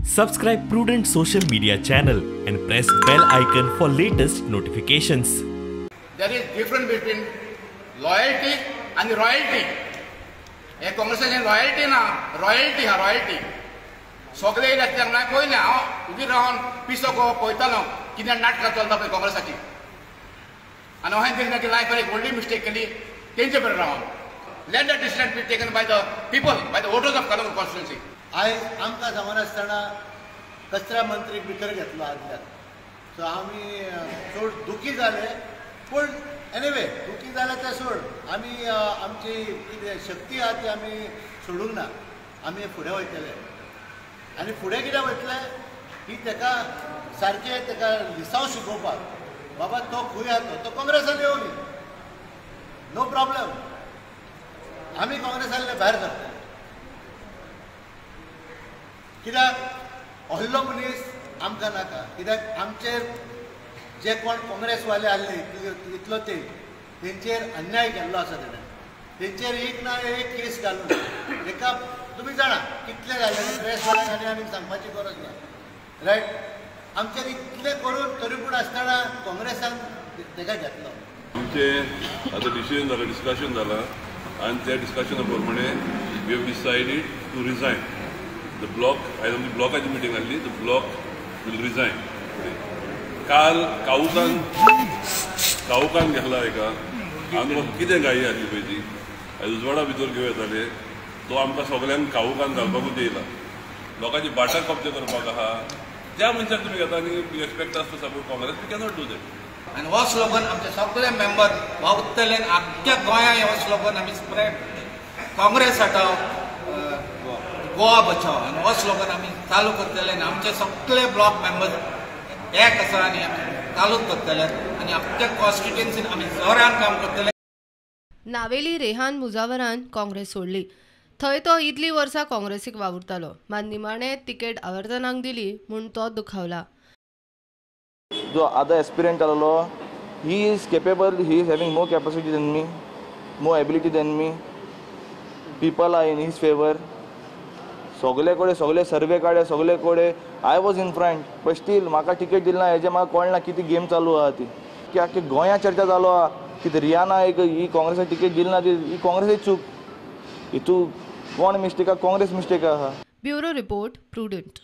Subscribe Prudent social media channel and press bell icon for latest notifications. There is difference between loyalty and royalty. हे काँग्रेसाचे loyalty ना, royalty हा royalty. सगळे येयले आसले पळयलें हांव उबी रावन पिसो गो पळयतालो कितें नाटकां चलता पळय काँग्रेसाची. आनी हांवें दिसना की लायफार एक व्हडली मिस्टेक केली तेंचे बरें रावन. Let the decision be taken by the people, by the voters of Calangute constituency. आयज आमकां सांगनासतना कचरा मंत्रीक भितर घेतलो आदल्याक. सो आमी चड दुखी जाले, पूण एनिवे दुखी जाले ते सोड, आमी आमची कितें शक्ती आहा ती आमी सोडूंक ना. आमी फुडें वयतले आनी फुडें कितें वयतले की तेका सारकें तेका लिसांव शिकोवपाक, बाबा तो खंय आहा तो काँग्रेसान येवनी, नो प्रॉब्लम, आमी काँग्रेसांतले भायर सरतले. कित्याक अहलो मनीस आमकां नाका. कित्याक आमचेर जे कोण काँग्रेसवाले आहले इतलो ते तेंचेर अन्याय केल्लो आसा तेणें, तेंचेर एक ना एक केस घालून एका तुमी जाणा कितले जाले प्रेसवाल्यांक आनी आनी सांगपाची गरज ना, रायट. आमचेर इतलें करून तरी पूण आसतना काँग्रेसान तेका घेतलो. आमचें आतां डिसिजन जालां, डिस्कशन जालां आनी त्या डिस्कशना प्रमाणे we have decided to resign the block. आयज आमची ब्लॉकाची मिटींग आसली, the block will resign. काल कावकान घेतला एका आमकां कितें गायी आसली पळय ती आयज उजवाडा भितर घेवं येताले, तो आमकां सगल्यांक कावकान घालपाकूच येयला. लोकांची बाटा कब्जा करपाक आहा त्या मनशाक तुमी घेता आनी expect us to support Congress, we cannot do that. आनी हो स्लोगन आमचे सगळे मेंबर वावुरतले आख्ख्या गोंया हो स्लोगन आमी स्प्रेड, काँग्रेस हटाव गोवा बचाव, आनी हो स्लोगन आमी चालू करतले आनी आमचे सगळे ब्लॉक मेंबर एक आसा आनी चालूच करतले आनी आख्ख्या कॉन्स्टिट्युएन्सीन आमी जोरान काम करतले. नावेली रेहान मुजावरान काँग्रेस सोडली. थंय तो इतली वर्सां काँग्रेसीक वावुरतालो, मात निमाणे तिकेट आवर्तनाक दिली म्हूण तो दुखावला. जो आतां एस्पिरंट आसलो, he is capable, he is having more capacity than me, more ability than me, people are in his favour. सगळे कडेन सगळे सर्वे काडे, सगळे कडेन I was in front, but still म्हाका टिकेट दिली ना. हेजें म्हाका कळना कितें गेम चालू आहा ती, की आख्खे गोंया चर्चा चालू आहा की रियाना एक ही काँग्रेसाक टिकेट दिली ना, ती ही काँग्रेसाची चूक. हितू कोण मिस्टेक आहा? काँग्रेस मिस्टेक आहा. Bureau report, Prudent.